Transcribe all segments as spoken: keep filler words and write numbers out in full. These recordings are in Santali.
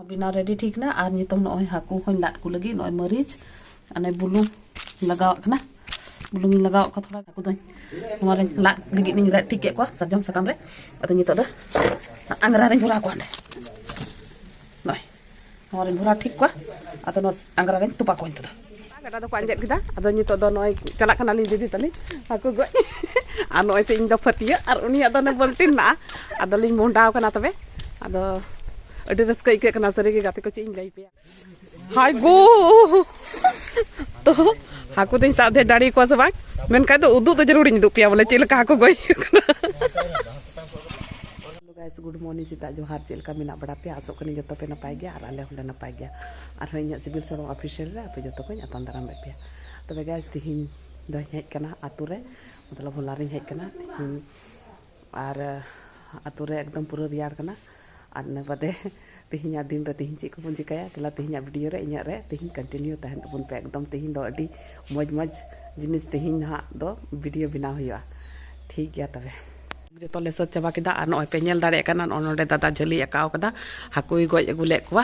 ᱵᱮᱱᱟᱣ ᱨᱮᱰᱤ ᱴᱷᱤᱠ ᱱᱟ᱾ ᱟᱨ ᱱᱤᱛᱚᱝ ᱱᱚᱜᱼᱚᱭ ᱦᱟᱹᱠᱩ ᱦᱚᱸᱧ ᱞᱟᱫ ᱠᱚ ᱞᱟᱹᱜᱤᱫ ᱱᱚᱜᱼᱚᱭ ᱢᱟᱹᱨᱤᱪ, ᱚᱱᱮ ᱵᱩᱞᱩᱝ ᱞᱟᱜᱟᱣᱟᱜ ᱠᱟᱱᱟ᱾ ᱵᱩᱞᱩᱝ ᱤᱧ ᱞᱟᱜᱟᱣᱟᱜ ᱠᱚᱣᱟ ᱛᱷᱚᱲᱟ᱾ ᱦᱟᱹᱠᱩ ᱫᱚᱧ ᱱᱚᱣᱟ ᱨᱮᱧ ᱞᱟᱫ ᱞᱟᱹᱜᱤᱫ ᱤᱧ ᱨᱮᱫ ᱴᱷᱤᱠ ᱠᱮᱫ ᱠᱚᱣᱟ ᱥᱟᱨᱡᱚᱢ ᱥᱟᱠᱟᱢ ᱨᱮ᱾ ᱟᱫᱚ ᱱᱤᱛᱚᱜ ᱫᱚ ᱟᱝᱜᱽᱨᱟ ᱨᱮᱧ ᱵᱷᱚᱨᱟᱣ ᱠᱚᱣᱟ ᱚᱸᱰᱮ᱾ ᱱᱚᱜᱼᱚᱭ ᱱᱚᱣᱟ ᱨᱮᱧ ᱵᱷᱚᱨᱟᱣ ᱴᱷᱤᱠ ᱠᱚᱣᱟ᱾ ᱟᱫᱚ ᱱᱚᱣᱟ ᱟᱝᱜᱽᱨᱟ ᱨᱮᱧ ᱛᱚᱯᱟ ᱠᱚᱣᱟ ᱱᱤᱛᱚᱜ ᱫᱚ᱾ ᱜᱟᱰᱟ ᱫᱚᱠᱚ ᱟᱸᱡᱮᱫ ᱠᱮᱫᱟ᱾ ᱟᱫᱚ ᱱᱤᱛᱚᱜ ᱫᱚ ᱱᱚᱜᱼᱚᱭ ᱪᱟᱞᱟᱜ ᱠᱟᱱᱟᱞᱤᱧ ᱫᱤᱫᱤ ᱛᱟᱹᱞᱤᱧ ᱦᱟᱹᱠᱩ ᱜᱚᱡ᱾ ᱟᱨ ᱱᱚᱜᱼᱚᱭ ᱛᱚ ᱤᱧ ᱫᱚ ᱯᱷᱟᱹᱛᱭᱟᱹᱜ ᱟᱨ ᱩᱱᱤᱭᱟᱜ ᱫᱚ ᱚᱱᱮ ᱵᱟᱹᱞᱴᱤᱱ ᱢᱮᱱᱟᱜᱼᱟ᱾ ᱟᱫᱚᱞᱤᱧ ᱢᱚᱦᱰᱟᱣ ᱠᱟᱱᱟ ᱛᱚᱵᱮ᱾ ᱟᱫᱚ ᱟᱹᱰᱤ ᱨᱟᱹᱥᱠᱟᱹ ᱟᱹᱭᱠᱟᱹᱜ ᱠᱟᱱᱟ ᱥᱟᱹᱨᱤᱜᱮ ᱜᱟᱛᱮ ᱠᱚ, ᱪᱮᱫ ᱤᱧ ᱞᱟᱹᱭ ᱯᱮᱭᱟ᱾ ᱦᱟᱭ ᱜᱳ! ᱛᱚ ᱦᱟᱹᱠᱩ ᱫᱚᱧ ᱥᱟᱵ ᱫᱷᱮᱡ ᱫᱟᱲᱮ ᱠᱚᱣᱟ ᱥᱮ ᱵᱟᱝ? ᱢᱮᱱᱠᱷᱟᱡ ᱫᱚ ᱩᱫᱩᱜ ᱫᱚ ᱡᱟᱹᱨᱩᱲᱤᱧ ᱩᱫᱩᱜ ᱯᱮᱭᱟ ᱵᱚᱞᱮ ᱪᱮᱫ ᱞᱮᱠᱟ ᱦᱟᱹᱠᱩ ᱜᱚᱡ ᱦᱩᱭᱩᱜ ᱠᱟᱱᱟ᱾ Hello guys, good morning, ᱥᱮᱛᱟᱜ ᱡᱚᱦᱟᱨ᱾ ᱪᱮᱫ ᱞᱮᱠᱟ ᱢᱮᱱᱟᱜ ᱵᱟᱲᱟ ᱯᱮᱭᱟ? ᱟᱥᱚᱜ ᱠᱟᱹᱱᱟᱹᱧ ᱡᱚᱛᱚ ᱯᱮ ᱱᱟᱯᱟᱭ ᱜᱮᱭᱟ ᱟᱨ ᱟᱞᱮ ᱦᱚᱸᱞᱮ ᱱᱟᱯᱟᱭ ᱜᱮᱭᱟ᱾ ᱟᱨᱦᱚᱸ ᱤᱧᱟᱹᱜ ᱥᱤᱵᱤᱞ ᱥᱚᱲᱚᱢ ᱚᱯᱷᱤᱥᱤᱭᱟᱞ ᱨᱮ ᱟᱯᱮ ᱡᱚᱛᱚ ᱠᱚᱧ ᱟᱛᱟᱝ ᱫᱟᱨᱟᱢᱮᱫ ᱯᱮᱭᱟ᱾ ᱛᱚᱵᱮ ᱜᱟᱭᱥ, ᱛᱤᱦᱤᱧ ᱫᱚᱧ ᱦᱮᱡ ᱠᱟᱱᱟ ᱟᱛᱳ ᱨᱮ, ᱢᱚᱛᱞᱚᱵ ᱦᱚᱞᱟ ᱨᱤᱧ ᱦᱮᱡ ᱠᱟᱱᱟ ᱛᱤᱦᱤᱧ᱾ ᱟᱨ ᱟᱛᱳ ᱨᱮ ᱮᱠᱫᱚᱢ ᱯᱩᱨᱟᱹ ᱨᱮᱭᱟᱲ ᱠᱟᱱᱟ᱾ ᱟᱨ ᱤᱱᱟᱹ ᱵᱟᱫᱮ ᱛᱤᱦᱤᱧᱟᱜ ᱫᱤᱱ ᱨᱮ ᱛᱤᱦᱤᱧ ᱪᱮᱫ ᱠᱚᱵᱚᱱ ᱪᱤᱠᱟᱹᱭᱟ, ᱛᱮᱞᱟ ᱛᱤᱦᱤᱧᱟᱜ ᱵᱷᱤᱰᱤᱭᱳ ᱨᱮ, ᱤᱧᱟᱹᱜ ᱨᱮ ᱛᱤᱦᱤᱧ ᱠᱚᱱᱴᱤᱱᱤᱭᱩ ᱛᱟᱦᱮᱱ ᱛᱟᱵᱚᱱ ᱯᱮ᱾ ᱮᱠᱫᱚᱢ ᱛᱤᱦᱤᱧ ᱫᱚ ᱟᱹᱰᱤ ᱢᱚᱡᱽ ᱢᱚᱡᱽ ᱡᱤᱱᱤᱥ ᱛᱤᱦᱤᱧ ᱱᱟᱦᱟᱜ ᱫᱚ ᱵᱷᱤᱰᱤᱭᱳ ᱵᱮᱱᱟᱣ ᱦᱩᱭᱩᱜᱼᱟ᱾ ᱴᱷᱤᱠ ᱜᱮᱭᱟ ᱛᱚᱵᱮ᱾ ᱡᱚᱛᱚ ᱞᱮ ᱥᱟᱹᱛ ᱪᱟᱵᱟ ᱠᱮᱫᱟ᱾ ᱟᱨ ᱱᱚᱜᱼᱚᱭ ᱯᱮ ᱧᱮᱞ ᱫᱟᱲᱮᱭᱟᱜ ᱠᱟᱱᱟ, ᱱᱚᱜᱼᱚᱭ ᱱᱚᱰᱮ ᱫᱟᱫᱟ ᱡᱷᱟᱹᱞᱤ ᱟᱠᱟᱣ ᱠᱟᱫᱟ, ᱦᱟᱹᱠᱩᱭ ᱜᱚᱡ ᱟᱹᱜᱩ ᱞᱮᱫ ᱠᱚᱣᱟ᱾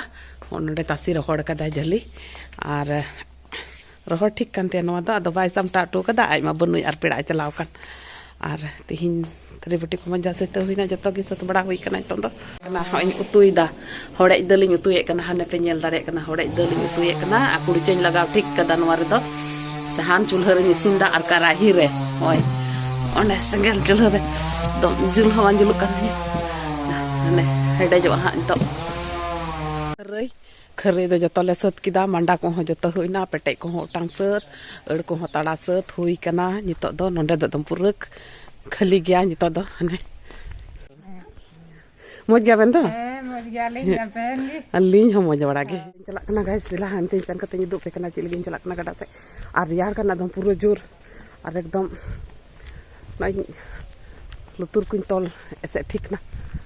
ᱱᱚᱜᱼᱚᱭ ᱱᱚᱰᱮ ᱛᱟᱥᱮ ᱨᱚᱦᱚᱲ ᱠᱟᱫᱟᱭ ᱡᱷᱟᱹᱞᱤ᱾ ᱟᱨ ᱨᱚᱦᱚᱲ ᱴᱷᱤᱠ ᱠᱟᱱ ᱛᱟᱭᱟ ᱱᱚᱣᱟ ᱫᱚ, ᱟᱫᱚ ᱵᱟᱭ ᱥᱟᱢᱴᱟᱣ ᱦᱚᱴᱚ ᱠᱟᱫᱟ, ᱟᱡ ᱢᱟ ᱵᱟᱹᱱᱩᱭ ᱟᱨ ᱯᱮᱲᱟᱭ ᱪᱟᱞᱟᱣ ᱠᱟᱱ᱾ ᱟᱨ ᱛᱤᱦᱤᱧ ᱛᱷᱟᱹᱨᱤ ᱵᱟᱹᱴᱤ ᱠᱚ ᱢᱟᱸᱡᱟ ᱥᱟᱹᱛᱟᱹᱣ ᱦᱩᱭᱱᱟ, ᱡᱚᱛᱚ ᱜᱮ ᱥᱟᱹᱛ ᱵᱟᱲᱟ ᱦᱩᱭ ᱠᱟᱱᱟ᱾ ᱱᱤᱛᱚᱝ ᱫᱚ ᱚᱱᱟ ᱦᱚᱸ ᱤᱧ ᱩᱛᱩᱭᱮᱫᱟ, ᱦᱚᱲᱮᱡ ᱫᱟᱹᱞ ᱤᱧ ᱩᱛᱩᱭᱮᱫ ᱠᱟᱱᱟ᱾ ᱦᱟᱱᱮ ᱯᱮ ᱧᱮᱞ ᱫᱟᱲᱮᱭᱟᱜ ᱠᱟᱱᱟ, ᱦᱚᱲᱮᱡ ᱫᱟᱹᱞ ᱤᱧ ᱩᱛᱩᱭᱮᱫ ᱠᱟᱱᱟ᱾ ᱟᱨ ᱠᱩᱲᱪᱟᱧ ᱞᱟᱜᱟᱣ ᱴᱷᱤᱠ ᱠᱟᱫᱟ ᱱᱚᱣᱟ ᱨᱮᱫᱚ, ᱥᱟᱦᱟᱱ ᱪᱩᱞᱦᱟᱹ ᱨᱮᱧ ᱤᱥᱤᱱ ᱫᱟ ᱟᱨ ᱠᱟᱨᱟᱦᱤ ᱨᱮ ᱱᱚᱜᱼᱚᱭ ᱚᱸᱰᱮ ᱥᱮᱸᱜᱮᱞ ᱪᱩᱞᱦᱟᱹ ᱨᱮ ᱮᱠᱫᱚᱢ ᱡᱩᱞ ᱦᱚᱸ ᱵᱟᱝ ᱡᱩᱞᱩᱜ ᱠᱟᱱ ᱛᱤᱧᱟᱹ᱾ ᱦᱟᱱᱮ ᱦᱮᱰᱮᱡᱚᱜᱼᱟ ᱦᱟᱸᱜ ᱱᱤᱛᱚᱜ᱾ ᱠᱷᱟᱹᱨᱟᱹᱭ ᱠᱷᱟᱹᱨᱟᱹᱭ ᱫᱚ ᱡᱚᱛᱚ ᱞᱮ ᱥᱟᱹᱛ ᱠᱮᱫᱟ, ᱢᱟᱸᱰᱟ ᱠᱚᱦᱚᱸ ᱡᱚᱛᱚ ᱦᱩᱭᱱᱟ, ᱯᱮᱴᱮᱡ ᱠᱚᱦᱚᱸ ᱚᱴᱟᱝ ᱥᱟᱹᱛ, ᱟᱹᱲ ᱠᱚᱦᱚᱸ ᱛᱟᱲᱟ ᱥᱟᱹᱛ ᱦᱩᱭ ᱠᱟᱱᱟ᱾ ᱱᱤᱛᱚᱜ ᱫᱚ ᱱᱚᱸᱰᱮ ᱫᱚ ᱮᱠᱫᱚᱢ ᱯᱩᱨᱟᱹ ᱠᱷᱟᱹᱞᱤ ᱜᱮᱭᱟ᱾ ᱱᱤᱛᱚᱜ ᱫᱚ ᱦᱟᱱᱮ ᱢᱚᱡᱽ ᱜᱮᱭᱟᱵᱮᱱ ᱛᱚ? ᱦᱮᱸ, ᱢᱚᱡᱽ ᱜᱮᱭᱟᱞᱤᱧ, ᱟᱵᱮᱱ ᱜᱮ? ᱟᱹᱞᱤᱧ ᱦᱚᱸ ᱢᱚᱡᱽ ᱵᱟᱲᱟ ᱜᱮ᱾ ᱦᱮᱸ᱾ ᱪᱟᱞᱟᱜ ᱠᱟᱱᱟ ᱜᱟᱭᱥ, ᱫᱮᱞᱟ ᱦᱟᱱᱛᱮᱧ ᱥᱮᱱ ᱠᱟᱛᱮᱧ ᱩᱫᱩᱜ ᱯᱮ ᱠᱟᱱᱟ ᱪᱮᱫ ᱞᱟᱹᱜᱤᱫ ᱤᱧ ᱪᱟᱞᱟᱜ ᱠᱟᱱᱟ ᱜᱟᱰᱟ ᱥᱮᱫ᱾ ᱟᱨ ᱨᱮᱭᱟᱲ ᱠᱟᱱᱟ ᱮᱠᱫᱚᱢ ᱯᱩᱨᱟᱹ ᱡᱳᱨ, ᱟᱨ ᱮᱠᱫᱚᱢ ᱱᱚᱜᱼᱚᱭ ᱞᱩᱛᱩᱨ ᱠᱚᱧ ᱛᱚᱞ ᱮᱥᱮᱫ ᱴᱷᱤᱠ ᱱᱟ,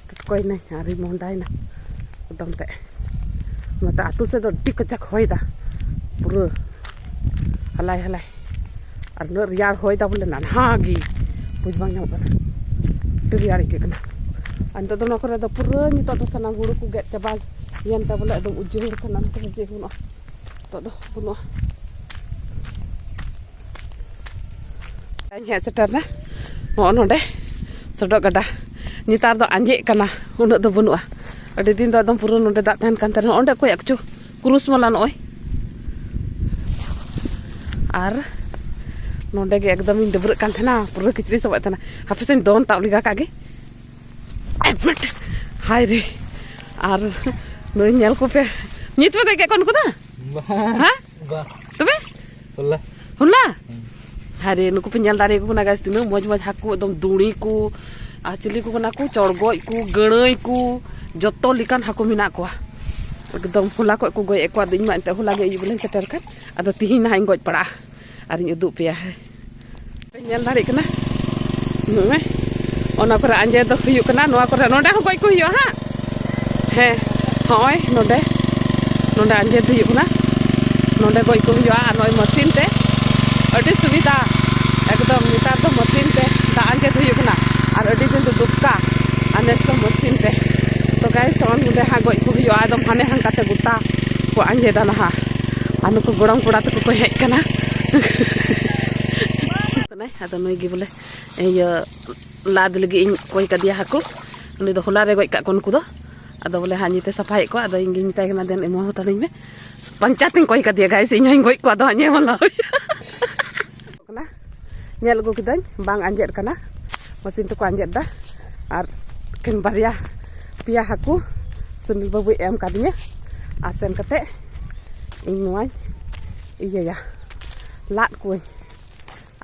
ᱴᱚᱴᱠᱚᱭ ᱱᱟᱹᱧ ᱟᱨᱤᱧ ᱢᱚᱦᱰᱟᱭ ᱱᱟ ᱮᱠᱫᱚᱢ ᱛᱮ᱾ ᱱᱚᱛᱮ ᱟᱹᱛᱩ ᱥᱮᱫ ᱫᱚ ᱟᱹᱰᱤ ᱠᱟᱡᱟᱠ ᱦᱚᱭ ᱫᱟ, ᱯᱩᱨᱟᱹ ᱦᱟᱞᱟᱭ ᱦᱟᱞᱟᱭ᱾ ᱟᱨ ᱩᱱᱟᱹᱜ ᱨᱮᱭᱟᱲ ᱦᱚᱭ ᱫᱟ ᱵᱚᱞᱮ ᱱᱟᱱᱦᱟ ᱜᱮ, ᱵᱩᱡᱽ ᱵᱟᱝ ᱧᱟᱢᱚᱜ ᱠᱟᱱᱟ, ᱟᱹᱰᱤ ᱨᱮᱭᱟᱲ ᱟᱹᱭᱠᱟᱹᱜ ᱠᱟᱱᱟ᱾ ᱟᱨ ᱱᱤᱛᱚᱜ ᱫᱚ ᱱᱚᱣᱟ ᱠᱚᱨᱮ ᱫᱚ ᱯᱩᱨᱟᱹ ᱱᱤᱛᱚᱜ ᱫᱚ ᱥᱟᱱᱟᱢ ᱦᱩᱲᱩ ᱠᱚ ᱜᱮᱫ ᱪᱟᱵᱟ, ᱧᱮᱞ ᱛᱮ ᱵᱚᱞᱮ ᱮᱠᱫᱚᱢ ᱩᱡᱟᱹᱲ ᱠᱟᱱᱟ, ᱱᱤᱛᱚᱜ ᱫᱚ ᱪᱮᱫ ᱦᱚᱸ ᱵᱟᱹᱱᱩᱜᱼᱟ, ᱱᱤᱛᱚᱜ ᱫᱚ ᱵᱟᱹᱱᱩᱜᱼᱟ᱾ ᱤᱧ ᱦᱮᱡ ᱥᱮᱴᱮᱨ ᱱᱟ ᱱᱚᱜᱼᱚ ᱱᱚᱰᱮ ᱥᱚᱰᱚᱜ ᱜᱟᱰᱟ᱾ ᱱᱮᱛᱟᱨ ᱫᱚ ᱟᱸᱡᱮᱫ ᱠᱟᱱᱟ, ᱩᱱᱟᱹᱜ ᱫᱚ ᱵᱟᱹᱱᱩᱜᱼᱟ᱾ ᱟᱹᱰᱤ ᱫᱤᱱ ᱫᱚ ᱮᱠᱫᱚᱢ ᱯᱩᱨᱟᱹ ᱱᱚᱰᱮ ᱫᱟᱜ ᱛᱟᱦᱮᱱ ᱠᱟᱱ ᱛᱟᱦᱮᱱᱟ᱾ ᱚᱸᱰᱮ ᱚᱠᱚᱭᱟᱜ ᱠᱚᱪᱚ ᱠᱨᱩᱥ ᱢᱟᱞᱟ ᱱᱚᱜᱼᱚᱭ᱾ ᱟᱨ ᱱᱚᱰᱮ ᱜᱮ ᱮᱠᱫᱚᱢ ᱤᱧ ᱰᱟᱹᱵᱽᱨᱟᱹᱜ ᱠᱟᱱ ᱛᱟᱦᱮᱱᱟ, ᱯᱩᱨᱟᱹ ᱠᱤᱪᱨᱤᱡ ᱥᱟᱵᱟᱜ ᱛᱟᱦᱮᱱᱟ᱾ ᱦᱟᱯᱮ ᱥᱮᱧ ᱫᱚᱱ ᱛᱟᱵ ᱞᱮᱜᱟ ᱠᱟᱜ ᱜᱮ᱾ ᱦᱟᱭ ᱨᱮ, ᱟᱨ ᱱᱩᱭ ᱧᱮᱞ ᱠᱚᱯᱮ, ᱱᱤᱛ ᱯᱮ ᱜᱚᱡ ᱠᱮᱫ ᱠᱚᱣᱟ ᱱᱩᱠᱩ ᱫᱚ? ᱵᱟ᱾ ᱦᱮᱸ? ᱵᱟ᱾ ᱛᱚᱵᱮ? ᱦᱚᱞᱟ᱾ ᱦᱚᱞᱟ? ᱦᱩᱸ᱾ ᱦᱟᱭ ᱨᱮ, ᱱᱩᱠᱩ ᱯᱮ ᱧᱮᱞ ᱫᱟᱲᱮᱭᱟᱠᱚ ᱠᱟᱱᱟ guys, ᱛᱤᱱᱟᱹᱜ ᱢᱚᱡᱽ ᱢᱚᱡᱽ ᱦᱟᱹᱠᱩ, ᱮᱠᱫᱚᱢ ᱫᱩᱬᱤ ᱠᱚ, ᱟᱨ ᱪᱤᱞᱤ ᱠᱚ ᱠᱟᱱᱟ ᱠᱚ, ᱪᱚᱲᱜᱚᱡ ᱠᱚ, ᱜᱟᱹᱲᱟᱹᱭ ᱠᱚ, ᱡᱚᱛᱚ ᱞᱮᱠᱟᱱ ᱦᱟᱹᱠᱩ ᱢᱮᱱᱟᱜ ᱠᱚᱣᱟ᱾ ᱮᱠᱫᱚᱢ ᱦᱚᱞᱟ ᱠᱷᱚᱡ ᱠᱚ ᱜᱚᱡ ᱮᱫ ᱠᱚᱣᱟ᱾ ᱟᱫᱚ ᱤᱧ ᱢᱟ ᱮᱱᱛᱮᱫ ᱦᱚᱞᱟ ᱜᱮ ᱟᱹᱭᱩᱵ ᱵᱮᱞᱟᱧ ᱥᱮᱴᱮᱨ ᱠᱟᱱ, ᱟᱫᱚ ᱛᱤᱦᱤᱧ ᱱᱟᱦᱟᱜ ᱤᱧ ᱜᱚᱡ ᱯᱟᱲᱟᱜᱼᱟ ᱟᱨᱤᱧ ᱩᱫᱩᱜ ᱯᱮᱭᱟ᱾ ᱧᱮᱞ ᱫᱟᱲᱮᱭᱟᱜ ᱠᱟᱱᱟ, ᱱᱚᱜᱼᱚᱭ ᱚᱱᱟ ᱠᱚᱨᱮ ᱟᱸᱡᱮᱫ ᱫᱚ ᱦᱩᱭᱩᱜ ᱠᱟᱱᱟ᱾ ᱱᱚᱣᱟ ᱠᱚᱨᱮ, ᱱᱚᱰᱮ ᱦᱚᱸ ᱜᱚᱡ ᱠᱚ ᱦᱩᱭᱩᱜᱼᱟ ᱦᱟᱸᱜ᱾ ᱦᱮᱸ, ᱦᱚᱸᱜᱼᱚᱭ ᱱᱚᱰᱮ, ᱱᱚᱰᱮ ᱟᱸᱡᱮᱫ ᱦᱩᱭᱩᱜ ᱠᱟᱱᱟ, ᱱᱚᱰᱮ ᱜᱚᱡ ᱠᱚ ᱦᱩᱭᱩᱜᱼᱟ᱾ ᱟᱨ ᱱᱚᱜᱼᱚᱭ ᱢᱮᱥᱤᱱ ᱛᱮ, ᱟᱹᱰᱤ ᱥᱩᱵᱤᱫᱷᱟ ᱮᱠᱫᱚᱢ᱾ ᱱᱮᱛᱟᱨ ᱫᱚ ᱢᱮᱥᱤᱱ ᱛᱮ ᱫᱟᱜ ᱟᱸᱡᱮᱫ ᱦᱩᱭᱩᱜ ᱠᱟᱱᱟ, ᱟᱨ ᱟᱹᱰᱤ ᱫᱤᱱ ᱫᱚ ᱫᱩᱠᱛᱟ, ᱟᱨ ᱱᱮᱥ ᱫᱚ ᱢᱮᱥᱤᱱ ᱛᱮ᱾ ᱛᱚ guys, ᱱᱚᱜᱼᱚᱭ ᱱᱚᱰᱮ ᱦᱟᱸᱜ ᱜᱚᱡ ᱠᱚ ᱦᱩᱭᱩᱜᱼᱟ, ᱮᱠᱫᱚᱢ ᱦᱟᱱᱮ ᱦᱟᱱᱠᱟᱛᱮ ᱜᱚᱴᱟ ᱠᱚ ᱟᱸᱡᱮᱫᱟ ᱱᱟᱦᱟᱜ᱾ ᱟᱨ ᱱᱩᱠᱩ ᱜᱚᱲᱚᱢ ᱠᱚᱲᱟ ᱛᱟᱠᱚ ᱠᱚ ᱦᱮᱡ ᱠᱟᱱᱟ᱾ ᱠᱟᱱᱟᱭ᱾ ᱟᱫᱚ ᱱᱩᱭ ᱜᱮ ᱵᱚᱞᱮ ᱤᱭᱟᱹ ᱞᱟᱫ ᱞᱟᱹᱜᱤᱫ ᱤᱧ ᱠᱚᱭ ᱠᱟᱫᱮᱭᱟ ᱦᱟᱹᱠᱩ᱾ ᱩᱱᱤ ᱫᱚ ᱦᱚᱞᱟ ᱨᱮ ᱜᱚᱡ ᱠᱟᱜ ᱠᱚ ᱱᱩᱠᱩ ᱫᱚ᱾ ᱟᱫᱚ ᱵᱚᱞᱮ ᱦᱟᱸᱜ ᱱᱤᱛᱮ ᱥᱟᱯᱷᱟᱭᱮᱫ ᱠᱚᱣᱟ᱾ ᱟᱫᱚ ᱤᱧ ᱜᱤᱧ ᱢᱮᱛᱟᱭ ᱠᱟᱱᱟ, "ᱫᱮᱱ ᱮᱢᱟ ᱦᱟᱛᱟᱲᱤᱧ ᱢᱮ, ᱯᱚᱧᱪᱟᱭᱮᱛ ᱤᱧ ᱠᱚᱭ ᱠᱟᱫᱮᱭᱟ guys, ᱤᱧ ᱦᱚᱸᱧ ᱜᱚᱡ ᱠᱚᱣᱟ, ᱟᱫᱚ ᱦᱟᱸᱜ ᱧᱮᱞ ᱟᱞᱚ ᱦᱩᱭᱩᱜᱼᱟ᱾" ᱠᱟᱱᱟ᱾ ᱧᱮᱞ ᱟᱹᱜᱩ ᱠᱤᱫᱟᱹᱧ, ᱵᱟᱝ ᱟᱸᱡᱮᱫ ᱠᱟᱱᱟ, ᱢᱮᱥᱤᱱ ᱛᱮᱠᱚ ᱟᱸᱡᱮᱫ ᱫᱟ᱾ ᱟᱨ ᱮᱠᱮᱱ ᱵᱟᱨᱭᱟ ᱯᱮᱭᱟ ᱦᱟᱹᱠᱩ ᱥᱩᱱᱤᱞ ᱵᱟᱹᱵᱩᱭ ᱮᱢ ᱠᱟᱫᱤᱧᱟ, ᱟᱨ ᱥᱮᱱ ᱠᱟᱛᱮ ᱤᱧ ᱱᱚᱣᱟᱧ ᱤᱭᱟᱹᱭᱟ, ᱞᱟᱫ ᱠᱚᱣᱟᱹᱧ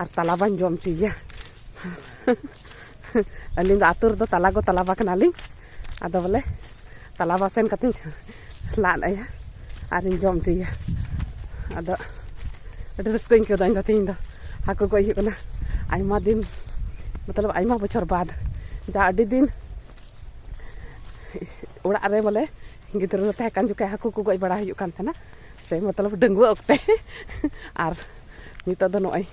ᱟᱨ ᱛᱟᱞᱟᱵᱟᱧ ᱡᱚᱢ ᱦᱚᱪᱚᱭᱮᱭᱟ᱾ ᱟᱹᱞᱤᱧ ᱫᱚ ᱟᱹᱛᱩ ᱨᱮᱫᱚ ᱛᱟᱞᱟ ᱜᱚ ᱛᱟᱞᱟᱵᱟ ᱠᱟᱱᱟᱞᱤᱧ᱾ ᱟᱫᱚ ᱵᱚᱞᱮ ᱛᱟᱞᱟᱵᱟ ᱥᱮᱱ ᱠᱟᱛᱮᱧ ᱞᱟᱫ ᱟᱭᱟ ᱟᱨᱤᱧ ᱡᱚᱢ ᱦᱚᱪᱚᱭᱮᱭᱟ᱾ ᱟᱫᱚ ᱟᱹᱰᱤ ᱨᱟᱹᱥᱠᱟᱹᱧ ᱟᱹᱭᱠᱟᱹᱣ ᱫᱟ ᱤᱧ ᱫᱚ ᱛᱮᱦᱮᱧ ᱫᱚ᱾ ᱦᱟᱹᱠᱩ ᱜᱚᱡ ᱦᱩᱭᱩᱜ ᱠᱟᱱᱟ ᱟᱭᱢᱟ ᱫᱤᱱ, ᱢᱚᱛᱞᱚᱵ ᱟᱭᱢᱟ ᱵᱚᱪᱷᱚᱨ ᱵᱟᱫ᱾ ᱡᱟ ᱟᱹᱰᱤ ᱫᱤᱱ ᱚᱲᱟᱜ ᱨᱮ ᱵᱚᱞᱮ ᱜᱤᱫᱽᱨᱟᱹ ᱞᱮ ᱛᱟᱦᱮᱸ ᱠᱟᱱ ᱡᱚᱠᱷᱮᱡ ᱦᱟᱹᱠᱩ ᱠᱚ ᱜᱚᱡ ᱵᱟᱲᱟ ᱦᱩᱭᱩᱜ ᱠᱟᱱ ᱛᱟᱦᱮᱱᱟ, ᱥᱮ ᱢᱚᱛᱞᱚᱵ ᱰᱟᱺᱜᱩᱣᱟᱹ ᱚᱠᱛᱮ᱾ ᱟᱨ ᱱᱤᱛᱚᱜ ᱫᱚ ᱱᱚᱜᱼᱚᱭ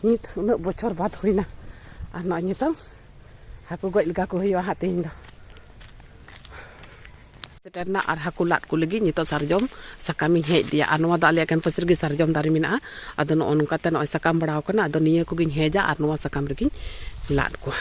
ᱱᱤᱛ ᱩᱱᱟᱹᱜ ᱵᱚᱪᱷᱚᱨ ᱵᱟᱫ ᱦᱩᱭᱱᱟ, ᱟᱨ ᱱᱚᱜᱼᱚᱭ ᱱᱤᱛᱚᱝ ᱦᱟᱹᱠᱩ ᱜᱚᱡ ᱞᱮᱠᱟ ᱠᱚ ᱦᱩᱭᱩᱜᱼᱟ ᱦᱟᱸᱜ ᱛᱮᱦᱮᱧ ᱫᱚ᱾ ᱥᱮᱴᱮᱨ ᱮᱱᱟ ᱟᱨ ᱦᱟᱹᱠᱩ ᱞᱟᱫ ᱠᱚ ᱞᱟᱹᱜᱤᱫ ᱱᱤᱛᱚᱜ ᱥᱟᱨᱡᱚᱢ ᱥᱟᱠᱟᱢᱤᱧ ᱦᱮᱡ ᱤᱫᱤᱭᱟ᱾ ᱟᱨ ᱱᱚᱣᱟ ᱫᱚ ᱟᱞᱮᱭᱟᱜ ᱠᱮᱢᱯᱟᱥ ᱨᱮᱜᱮ ᱥᱟᱨᱡᱚᱢ ᱫᱟᱨᱮ ᱢᱮᱱᱟᱜᱼᱟ᱾ ᱟᱫᱚ ᱱᱚᱜᱼᱚ ᱱᱚᱝᱠᱟᱛᱮ ᱱᱚᱜᱼᱚᱭ ᱥᱟᱠᱟᱢ ᱵᱟᱲᱟᱣ ᱠᱟᱱᱟ᱾ ᱟᱫᱚ ᱱᱤᱭᱟᱹ ᱠᱚᱜᱮᱧ ᱦᱮᱡᱟ ᱟᱨ ᱱᱚᱣᱟ ᱥᱟᱠᱟᱢ ᱨᱮᱜᱮᱧ ᱞᱟᱫ ᱠᱚᱣᱟ᱾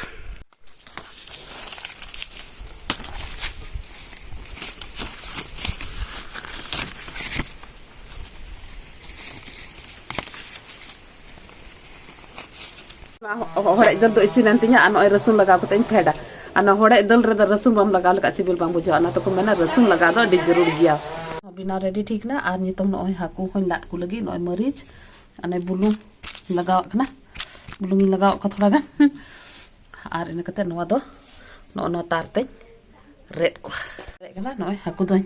ᱦᱚᱲᱮᱡ ᱫᱟᱹᱞ ᱫᱚ ᱤᱥᱤᱱ ᱮᱱ ᱛᱤᱧᱟ᱾ ᱟᱨ ᱱᱚᱜᱼᱚᱭ ᱨᱟᱹᱥᱩᱱ ᱞᱟᱜᱟᱣ ᱠᱟᱛᱮ ᱤᱧ ᱯᱷᱮᱰᱟ᱾ ᱟᱨ ᱱᱚᱣᱟ ᱦᱚᱲᱮᱡ ᱫᱟᱹᱞ ᱨᱮᱫᱚ ᱨᱟᱹᱥᱩᱱ ᱵᱟᱢ ᱞᱟᱜᱟᱣ ᱞᱮᱠᱷᱟᱡ ᱥᱤᱵᱤᱞ ᱵᱟᱝ ᱵᱩᱡᱷᱟᱹᱜᱼᱟ᱾ ᱚᱱᱟ ᱛᱮᱠᱚ ᱢᱮᱱᱟ ᱨᱟᱹᱥᱩᱱ ᱞᱟᱜᱟᱣ ᱫᱚ ᱟᱹᱰᱤ ᱡᱟᱹᱨᱩᱲ ᱜᱮᱭᱟ᱾ ᱵᱮᱱᱟᱣ ᱨᱮᱰᱤ ᱴᱷᱤᱠ ᱱᱟ᱾ ᱟᱨ ᱱᱤᱛᱚᱝ ᱱᱚᱜᱼᱚᱭ ᱦᱟᱹᱠᱩ ᱦᱚᱸᱧ ᱞᱟᱫ ᱠᱚ ᱞᱟᱹᱜᱤᱫ ᱱᱚᱜᱼᱚᱭ ᱢᱟᱹᱨᱤᱪ, ᱚᱱᱮ ᱵᱩᱞᱩᱝ ᱞᱟᱜᱟᱣᱟᱜ ᱠᱟᱱᱟ, ᱵᱩᱞᱩᱝ ᱤᱧ ᱞᱟᱜᱟᱣᱟᱜ ᱠᱚᱣᱟ ᱛᱷᱚᱲᱟ ᱜᱟᱱ᱾ ᱟᱨ ᱤᱱᱟᱹ ᱠᱟᱛᱮ ᱱᱚᱣᱟ ᱫᱚ ᱱᱚᱜᱼᱚ ᱱᱚᱣᱟ ᱛᱟᱨ ᱛᱮᱧ ᱨᱮᱫ ᱠᱚᱣᱟ᱾ ᱨᱮᱫ ᱠᱟᱱᱟ ᱱᱚᱜᱼᱚᱭ ᱦᱟᱹᱠᱩ ᱫᱚᱧ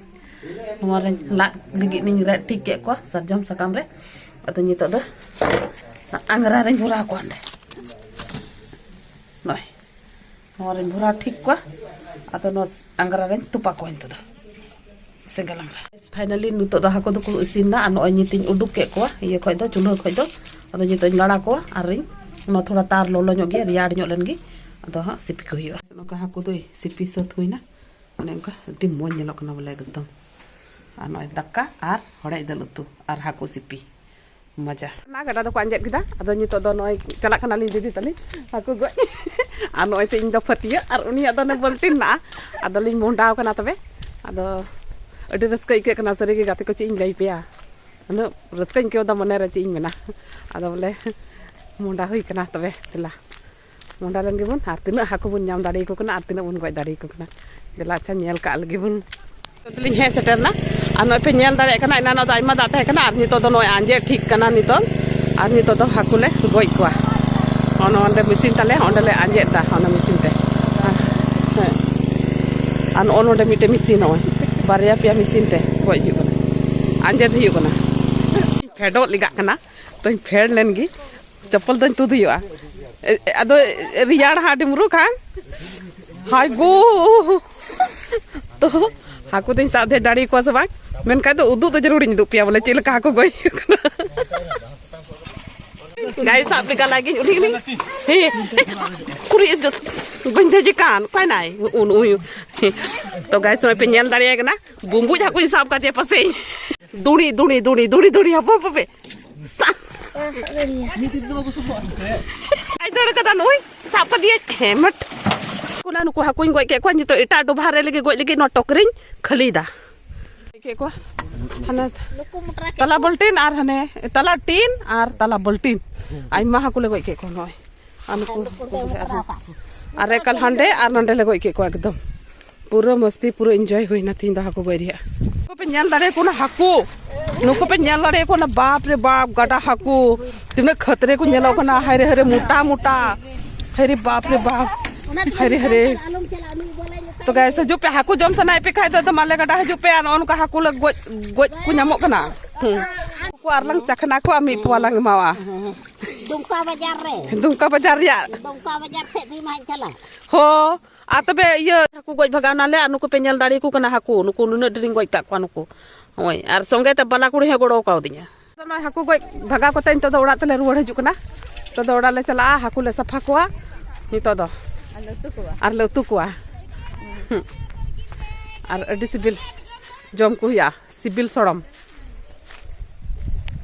ᱱᱚᱣᱟ ᱨᱮᱧ ᱞᱟᱫ ᱞᱟᱹᱜᱤᱫ ᱤᱧ ᱨᱮᱫ ᱴᱷᱤᱠ ᱠᱮᱫ ᱠᱚᱣᱟ ᱥᱟᱨᱡᱚᱢ ᱥᱟᱠᱟᱢ ᱨᱮ᱾ ᱟᱫᱚ ᱱᱤᱛᱚᱜ ᱫᱚ ᱟᱝᱜᱽᱨᱟ ᱨᱮᱧ ᱵᱷᱚᱨᱟᱣ ᱠᱚᱣᱟ ᱚᱸᱰᱮ᱾ ᱱᱚᱜᱼᱚᱭ ᱱᱚᱣᱟ ᱨᱮᱧ ᱵᱷᱚᱨᱟᱣ ᱴᱷᱤᱠ ᱠᱚᱣᱟ᱾ ᱟᱫᱚ ᱱᱚᱣᱟ ᱟᱝᱜᱽᱨᱟ ᱨᱮᱧ ᱛᱚᱯᱟ ᱠᱚᱣᱟ ᱱᱤᱛᱚᱜ ᱫᱚ ᱥᱮᱸᱜᱮᱞ ᱟᱝᱜᱽᱨᱟ᱾ ᱯᱷᱟᱭᱱᱟᱞᱤ ᱱᱤᱛᱚᱜ ᱫᱚ ᱦᱟᱹᱠᱩ ᱫᱚᱠᱚ ᱤᱥᱤᱱ ᱮᱱᱟ᱾ ᱟᱨ ᱱᱚᱜᱼᱚᱭ ᱱᱤᱛᱤᱧ ᱩᱰᱩᱠ ᱠᱮᱫ ᱠᱚᱣᱟ ᱤᱭᱟᱹ ᱠᱷᱚᱡ ᱫᱚ, ᱪᱩᱞᱦᱟᱹ ᱠᱷᱚᱡ ᱫᱚ᱾ ᱟᱫᱚ ᱱᱤᱛᱚᱜ ᱤᱧ ᱞᱟᱲᱟ ᱠᱚᱣᱟ ᱟᱨᱤᱧ ᱱᱚᱣᱟ ᱛᱷᱚᱲᱟ ᱛᱟᱨ ᱞᱚᱞᱚ ᱧᱚᱜ ᱜᱮ, ᱨᱮᱭᱟᱲ ᱧᱚᱜ ᱞᱮᱱ ᱜᱮ ᱟᱫᱚ ᱦᱟᱸᱜ ᱥᱤᱯᱤ ᱠᱚ ᱦᱩᱭᱩᱜᱼᱟ᱾ ᱱᱚᱝᱠᱟ ᱦᱟᱹᱠᱩ ᱫᱚᱭ ᱥᱤᱯᱤ ᱥᱟᱹᱛ ᱦᱩᱭᱱᱟ᱾ ᱚᱱᱮ ᱚᱱᱠᱟ ᱟᱹᱰᱤ ᱢᱚᱡᱽ ᱧᱮᱞᱚᱜ ᱠᱟᱱᱟ ᱵᱚᱞᱮ ᱮᱠᱫᱚᱢ᱾ ᱟᱨ ᱱᱚᱜᱼᱚᱭ ᱫᱟᱠᱟ ᱟᱨ ᱦᱚᱲᱮᱡ ᱫᱟᱹᱞ ᱩᱛᱩ ᱟᱨ ᱦᱟᱹᱠᱩ ᱥᱤᱯᱤ᱾ ᱢᱚᱡᱟ᱾ ᱚᱱᱟ ᱜᱟᱰᱟ ᱫᱚᱠᱚ ᱟᱸᱡᱮᱫ ᱠᱮᱫᱟ᱾ ᱟᱫᱚ ᱱᱤᱛᱚᱜ ᱫᱚ ᱱᱚᱜᱼᱚᱭ ᱪᱟᱞᱟᱜ ᱠᱟᱱᱟᱞᱤᱧ ᱫᱤᱫᱤ ᱛᱟᱹᱞᱤᱧ ᱦᱟᱹᱠᱩ ᱜᱚᱡ᱾ ᱟᱨ ᱱᱚᱜᱼᱚᱭ ᱛᱚ ᱤᱧ ᱫᱚ ᱯᱷᱟᱹᱛᱭᱟᱹᱜ ᱟᱨ ᱩᱱᱤᱭᱟᱜ ᱫᱚ ᱚᱱᱮ ᱵᱟᱹᱞᱴᱤᱱ ᱢᱮᱱᱟᱜᱼᱟ᱾ ᱟᱫᱚᱞᱤᱧ ᱢᱚᱦᱰᱟᱣ ᱠᱟᱱᱟ ᱛᱚᱵᱮ᱾ ᱟᱫᱚ ᱟᱹᱰᱤ ᱨᱟᱹᱥᱠᱟᱹ ᱟᱹᱭᱠᱟᱹᱜ ᱠᱟᱱᱟ ᱥᱟᱹᱨᱤᱜᱮ ᱜᱟᱛᱮ ᱠᱚ, ᱪᱮᱫ ᱤᱧ ᱞᱟᱹᱭ ᱯᱮᱭᱟ, ᱩᱱᱟᱹᱜ ᱨᱟᱹᱥᱠᱟᱹᱧ ᱟᱹᱭᱠᱟᱹᱣ ᱮᱫᱟ ᱢᱚᱱᱮᱨᱮ, ᱪᱮᱫ ᱤᱧ ᱢᱮᱱᱟ᱾ ᱟᱫᱚ ᱵᱚᱞᱮ ᱢᱚᱦᱰᱟ ᱦᱩᱭ ᱠᱟᱱᱟ ᱛᱚᱵᱮ ᱫᱮᱞᱟ᱾ ᱢᱚᱦᱰᱟ ᱞᱮᱱ ᱜᱮᱵᱚᱱ ᱟᱨ ᱛᱤᱱᱟᱹᱜ ᱦᱟᱹᱠᱩ ᱵᱚᱱ ᱧᱟᱢ ᱫᱟᱲᱮᱭᱟᱠᱚ ᱠᱟᱱᱟ ᱟᱨ ᱛᱤᱱᱟᱹᱜ ᱵᱚᱱ ᱜᱚᱡ ᱫᱟᱲᱮᱭᱟᱠᱚ ᱠᱟᱱᱟ᱾ ᱫᱮᱞᱟ ᱟᱪᱪᱷᱟ ᱧᱮᱞ ᱠᱟᱜ ᱞᱮᱜᱮ ᱵᱚᱱ᱾ ᱱᱤᱛᱚᱜ ᱫᱚᱞᱤᱧ ᱦᱮᱡ ᱥᱮᱴᱮᱨ ᱮᱱᱟ᱾ ᱟᱨ ᱱᱚᱜᱼᱚᱭ ᱯᱮ ᱧᱮᱞ ᱫᱟᱲᱮᱭᱟᱜ ᱠᱟᱱᱟ, ᱮᱱᱟᱱᱚᱜ ᱫᱚ ᱟᱭᱢᱟ ᱫᱟᱜ ᱛᱟᱦᱮᱸ ᱠᱟᱱᱟ ᱟᱨ ᱱᱤᱛᱚᱜ ᱫᱚ ᱱᱚᱜᱼᱚᱭ ᱟᱸᱡᱮᱫ ᱴᱷᱤᱠ ᱠᱟᱱᱟ ᱱᱤᱛᱚᱜ᱾ ᱟᱨ ᱱᱤᱛᱚᱜ ᱫᱚ ᱦᱟᱹᱠᱩ ᱞᱮ ᱜᱚᱡ ᱠᱚᱣᱟ᱾ ᱚᱱᱟ ᱚᱸᱰᱮ ᱢᱮᱥᱤᱱ ᱛᱟᱞᱮ, ᱚᱸᱰᱮ ᱞᱮ ᱟᱸᱡᱮᱫ ᱮᱫᱟ ᱚᱱᱟ ᱢᱮᱥᱤᱱ ᱛᱮ᱾ ᱟᱨ, ᱦᱮᱸ᱾ ᱟᱨ ᱱᱚᱜᱼᱚ ᱱᱚᱰᱮ ᱢᱤᱫᱴᱮᱱ ᱢᱮᱥᱤᱱ ᱱᱚᱜᱼᱚᱭ ᱵᱟᱨᱭᱟ ᱯᱮᱭᱟ ᱢᱮᱥᱤᱱ ᱛᱮ ᱜᱚᱡ ᱦᱩᱭᱩᱜ ᱠᱟᱱᱟ, ᱟᱸᱡᱮᱫ ᱦᱩᱭᱩᱜ ᱠᱟᱱᱟ᱾ ᱯᱷᱮᱰᱚᱜ ᱞᱮᱜᱟᱜ ᱠᱟᱱᱟ, ᱛᱚᱧ ᱯᱷᱮᱰ ᱞᱮᱱ ᱜᱮ᱾ ᱪᱟᱯᱯᱚᱞ ᱫᱚᱧ ᱛᱩᱫ ᱦᱩᱭᱩᱜᱼᱟ᱾ ᱮ, ᱮ, ᱟᱫᱚ ᱨᱮᱭᱟᱲ ᱦᱟᱸᱜ ᱰᱩᱢᱨᱩ ᱠᱷᱟᱱ᱾ ᱦᱟᱭ ᱜᱳ! ᱛᱚ, ᱦᱟᱹᱠᱩ ᱫᱚᱧ ᱥᱟᱵ ᱫᱷᱮᱡ ᱫᱟᱲᱮ ᱟᱠᱚᱣᱟ ᱥᱮ ᱵᱟᱝ? ᱢᱮᱱᱠᱷᱟᱱ ᱫᱚ ᱩᱫᱩᱜ ᱫᱚ ᱡᱟᱹᱨᱩᱲᱤᱧ ᱩᱫᱩᱜ ᱯᱮᱭᱟ ᱵᱚᱞᱮ ᱪᱮᱫ ᱞᱮᱠᱟ ᱦᱟᱹᱠᱩ ᱜᱚᱡ ᱦᱩᱭᱩᱜ ᱠᱟᱱᱟ᱾ ᱜᱟᱭ ᱥᱟᱵ ᱞᱮᱠᱟ ᱞᱟᱹᱜᱤᱫ ᱩᱱᱤ ᱩᱱᱤ ᱦᱮᱸ ᱠᱩᱲᱤ ᱵᱟᱹᱧ ᱫᱮᱡᱮ ᱠᱟᱱ ᱚᱠᱟᱭ ᱱᱟᱭ ᱩᱱ ᱩᱭ ᱛᱚ ᱜᱟᱭ ᱥᱚᱢᱚᱭ ᱯᱮ ᱧᱮᱞ ᱫᱟᱲᱮᱭᱟᱭ ᱠᱟᱱᱟ᱾ ᱵᱩᱢᱵᱩᱡ ᱦᱟᱹᱠᱩᱧ ᱥᱟᱵ ᱠᱟᱫᱮᱭᱟ ᱯᱟᱥᱮᱡ᱾ ᱫᱩᱲᱤ ᱫᱩᱲᱤ ᱫᱩᱲᱤ ᱫᱩᱲᱤ ᱫᱩᱲᱤ ᱦᱟᱯᱚ ᱦᱟᱯᱚ ᱯᱮ ᱟᱭ ᱫᱟᱹᱲ ᱠᱟᱫᱟ ᱱᱩᱭ᱾ ᱥᱟᱵ ᱠᱟᱫᱮᱭᱟᱹᱧ ᱦᱮᱢᱮᱴ᱾ ᱠᱚᱞᱟ ᱱᱩᱠᱩ ᱦᱟᱹᱠᱩᱧ ᱜᱚᱡ ᱠᱮᱫ ᱠᱚᱣᱟ᱾ ᱱᱤᱛᱚᱜ ᱮᱴᱟᱜ ᱰᱚᱵᱷᱟ ᱨᱮ ᱞᱟᱹᱜᱤᱫ ᱜᱚᱡ ᱞᱟᱹᱜᱤᱫ ᱱᱚᱣᱟ ᱴᱚᱠᱨᱤᱧ ᱠᱷᱟᱹᱞᱤᱭᱮᱫᱟ᱾ ᱜᱚᱡ ᱠᱮᱫ ᱠᱚᱣᱟ ᱦᱟᱱᱮ ᱛᱟᱞᱟ ᱵᱟᱹᱞᱴᱤᱱ ᱟᱨ ᱦᱟᱱᱮ ᱛᱟᱞᱟ ᱴᱤᱱ ᱟᱨ ᱛᱟᱞᱟ ᱵᱟᱹᱞᱴᱤᱱ᱾ ᱟᱭᱢᱟ ᱦᱟᱹᱠᱩ ᱞᱮ ᱜᱚᱡ ᱠᱮᱫ ᱠᱚᱣᱟ ᱱᱚᱜᱼᱚᱭ᱾ ᱟᱨ ᱱᱩᱠᱩ ᱟᱨ ᱮᱠᱟᱞ ᱦᱟᱸᱰᱮ ᱟᱨ ᱱᱚᱸᱰᱮ ᱞᱮ ᱜᱚᱡ ᱠᱮᱫ ᱠᱚᱣᱟ ᱮᱠᱫᱚᱢ᱾ ᱯᱩᱨᱟᱹ ᱢᱟᱥᱛᱤ ᱯᱩᱨᱟᱹ ᱤᱱᱡᱚᱭ ᱦᱩᱭᱱᱟ ᱛᱤᱦᱤᱧ ᱫᱚ ᱦᱟᱹᱠᱩ ᱜᱚᱡ ᱨᱮᱭᱟᱜ᱾ ᱱᱩᱠᱩ ᱯᱮ ᱧᱮᱞ ᱫᱟᱲᱮᱭᱟᱠᱚ ᱠᱟᱱᱟ ᱦᱟᱹᱠᱩ᱾ ᱱᱩᱠᱩ ᱯᱮ ᱧᱮᱞ ᱫᱟᱲᱮᱭᱟᱠᱚ ᱠᱟᱱᱟ ᱵᱟᱯ ᱨᱮ ᱵᱟᱯ ᱜᱟᱰᱟ ᱦᱟᱹᱠᱩ᱾ ᱛᱤᱱᱟᱹᱜ ᱠᱷᱟᱹᱛᱨᱮ ᱠᱚ ᱧᱮᱞᱚᱜ ᱠᱟᱱᱟ ᱦᱟᱭ ᱨᱮ ᱦᱟᱭ ᱨᱮ ᱢᱚᱴᱟ ᱢᱚᱴᱟ᱾ ᱦᱟᱭ ᱨᱮ ᱵᱟᱯ ᱨᱮ ᱵᱟᱯ᱾ ᱦᱟᱭ ᱨᱮ ᱦᱟᱭ ᱨᱮ᱾ ᱛᱚ ᱜᱟᱭᱥ ᱦᱤᱡᱩᱜ ᱯᱮ ᱦᱟᱹᱠᱩ ᱡᱚᱢ ᱥᱟᱱᱟᱭᱮᱫ ᱯᱮ ᱠᱷᱟᱡ ᱫᱚ ᱟᱫᱚ ᱢᱟᱞᱮ ᱜᱟᱰᱟ ᱦᱤᱡᱩᱜ ᱯᱮ ᱟᱨ ᱱᱚᱜᱼᱚ ᱱᱚᱝᱠᱟ ᱦᱟᱹᱠᱩ ᱞᱮ ᱜᱚᱡ ᱜᱚᱡ ᱠᱚ ᱧᱟᱢᱚᱜ ᱠᱟᱱᱟ᱾ ᱦᱩᱸ᱾ ᱩᱱᱠᱩ ᱟᱨ ᱞᱟᱝ ᱪᱟᱠᱷᱱᱟ ᱠᱚᱣᱟ ᱢᱤᱫ ᱯᱳᱣᱟ ᱞᱟᱝ ᱮᱢᱟᱣᱟ᱾ ᱫᱩᱢᱠᱟ ᱵᱟᱡᱟᱨ ᱨᱮ᱾ ᱫᱩᱢᱠᱟ ᱵᱟᱡᱟᱨ ᱨᱮᱭᱟᱜ᱾ ᱫᱩᱢᱠᱟ ᱵᱟᱡᱟᱨ ᱥᱮᱫ ᱜᱮ ᱢᱟ ᱪᱟᱞᱟᱜ᱾ ᱦᱚ ᱟᱨ ᱛᱚᱵᱮ ᱤᱭᱟᱹ ᱦᱟᱹᱠᱩ ᱜᱚᱡ ᱵᱷᱟᱜᱟᱣ ᱱᱟᱞᱮ ᱟᱨ ᱱᱩᱠᱩ ᱯᱮ ᱧᱮᱞ ᱫᱟᱲᱮᱭᱟᱠᱚ ᱠᱟᱱᱟ ᱦᱟᱹᱠᱩ ᱱᱩᱠᱩ ᱱᱩᱱᱟᱹᱜ ᱰᱷᱮᱨᱤᱧ ᱜᱚᱡ ᱠᱟᱜ ᱠᱚᱣᱟ ᱱᱩᱠᱩ᱾ ᱦᱳᱭ ᱟᱨ ᱥᱚᱸᱜᱮ ᱛᱮ ᱵᱟᱞᱟ ᱠᱩᱲᱤ ᱦᱚᱸ ᱜᱚᱲᱚ ᱠᱟᱣᱫᱤᱧᱟ᱾ ᱱᱚᱜᱼᱚᱭ ᱦᱟᱹᱠᱩ ᱜᱚᱡ ᱵᱷᱟᱜᱟᱣ ᱠᱟᱛᱮ ᱱᱤᱛᱚᱜ ᱫᱚ ᱚᱲᱟᱜ ᱛᱮᱞᱮ ᱨᱩᱣᱟᱹᱲ ᱦᱤᱡᱩᱜ ᱠᱟᱱᱟ᱾ ᱱᱤᱛᱚᱜ ᱫᱚ ᱚᱲᱟᱜ ᱞᱮ ᱪᱟᱞᱟᱜᱼᱟ ᱦᱟᱹᱠᱩ ᱞᱮ ᱥᱟᱯᱷᱟ ᱠᱚᱣᱟ᱾ ᱱᱤᱛᱚᱜ ᱫᱚ ᱟᱨ ᱞᱮ ᱩᱛᱩ ᱠᱚᱣᱟ᱾ ᱟᱨ ᱞᱮ ᱩᱛᱩ ᱠᱚᱣᱟ᱾ ᱦᱩᱸ᱾ ᱟᱨ ᱟᱹᱰᱤ ᱥᱤᱵᱤᱞ ᱡᱚᱢ ᱠᱚ ᱦᱩᱭᱩᱜᱼᱟ᱾ ᱥᱤᱵᱤᱞ ᱥᱚᱲᱚᱢ᱾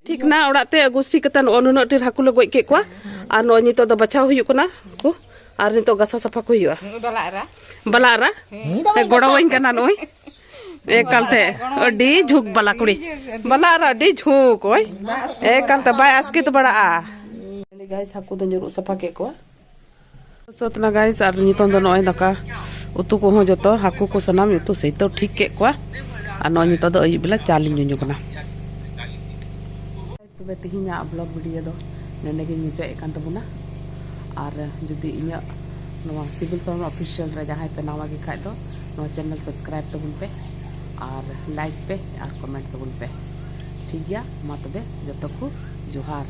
ᱴᱷᱤᱠ ᱱᱟ ᱚᱲᱟᱜ ᱛᱮ ᱟᱹᱜᱩ ᱥᱤ ᱠᱟᱛᱮ ᱱᱚᱜᱼᱚ ᱱᱩᱱᱟᱹᱜ ᱰᱷᱮᱨ ᱦᱟᱹᱠᱩ ᱞᱮ ᱜᱚᱡ ᱠᱮᱫ ᱠᱚᱣᱟ᱾ ᱟᱨ ᱱᱚᱜᱼᱚᱭ ᱱᱤᱛᱚᱜ ᱫᱚ ᱵᱟᱪᱷᱟᱣ ᱦᱩᱭᱩᱜ ᱠᱟᱱᱟ ᱠᱚ᱾ ᱟᱨ ᱱᱤᱛᱚᱜ ᱜᱟᱥᱟ ᱥᱟᱯᱷᱟ ᱠᱚ ᱦᱩᱭᱩᱜᱼᱟ᱾ ᱵᱟᱞᱟ ᱟᱨᱟ᱾ ᱵᱟᱞᱟ ᱟᱨᱟ᱾ ᱦᱮᱸ, ᱜᱚᱲᱚᱣᱟᱹᱧ ᱠᱟᱱᱟ ᱱᱩᱭ᱾ ᱮᱠᱟᱞ ᱛᱮ ᱟᱹᱰᱤ ᱡᱷᱩᱠ ᱵᱟᱞᱟ ᱠᱩᱲᱤ᱾ ᱵᱟᱞᱟ ᱟᱨᱟ ᱟᱹᱰᱤ ᱡᱷᱩᱠ ᱳᱭ᱾ ᱮᱠᱟᱞ ᱛᱮ ᱵᱟᱭ ᱟᱥᱠᱮᱛ ᱵᱟᱲᱟᱜᱼᱟ᱾ ᱜᱟᱭᱥ ᱦᱟᱹᱠᱩ ᱫᱚ ᱧᱩᱨᱩᱜ ᱥᱟᱯᱷᱟ ᱠᱮᱫ ᱠᱚᱣᱟ᱾ ᱥᱟᱹᱛ ᱱᱟ ᱜᱟᱭᱥ ᱟᱨ ᱱᱤᱛᱚᱝ ᱫᱚ ᱱᱚᱜᱼᱚᱭ ᱫᱟᱠᱟ ᱩᱛᱩ ᱠᱚᱦᱚᱸ ᱡᱚᱛᱚ ᱦᱟᱹᱠᱩ ᱠᱚ ᱥᱟᱱᱟᱢ ᱩᱛᱩ ᱥᱟᱹᱛ ᱫᱚ ᱴᱷᱤᱠ ᱠᱮᱫ ᱠᱚᱣᱟ᱾ ᱟᱨ ᱱᱚᱜᱼᱚᱭ ᱱᱤᱛᱚᱜ ᱫᱚ ᱟᱹᱭᱩᱵ ᱵᱮᱞᱟ ᱪᱟ ᱞᱤᱧ ᱧᱩᱧᱩ ᱠᱟᱱᱟ᱾ ᱛᱚᱵᱮ ᱛᱮᱦᱮᱧᱟᱜ ᱵᱞᱚᱜ ᱵᱷᱤᱰᱤᱭᱳ ᱫᱚ ᱱᱚᱸᱰᱮ ᱜᱮᱧ ᱢᱩᱪᱟᱹᱫ ᱮᱫ ᱠᱟᱱ ᱛᱟᱵᱚᱱᱟ᱾ ᱟᱨ ᱡᱩᱫᱤ ᱤᱧᱟᱹᱜ ᱱᱚᱣᱟ ᱥᱤᱵᱤᱞ ᱥᱚᱨᱚᱱ ᱚᱯᱷᱤᱥᱤᱭᱟᱞ ᱨᱮ ᱡᱟᱦᱟᱸᱭ ᱯᱮ ᱱᱟᱣᱟ ᱜᱮ ᱠᱷᱟᱡ ᱫᱚ ᱱᱚᱣᱟ ᱪᱮᱱᱮᱞ ᱥᱟᱵᱥᱠᱨᱟᱭᱤᱵ ᱛᱟᱵᱚᱱ ᱯᱮ ᱟᱨ ᱞᱟᱭᱤᱠ ᱯᱮ ᱟᱨ ᱠᱚᱢᱮᱱᱴ ᱛᱟᱵᱚᱱ ᱯᱮ᱾ ᱴᱷᱤᱠ ᱜᱮᱭᱟ, ᱢᱟ ᱛᱚᱵᱮ ᱡᱚᱛᱚ ᱠᱚ ᱡᱚᱦᱟᱨ᱾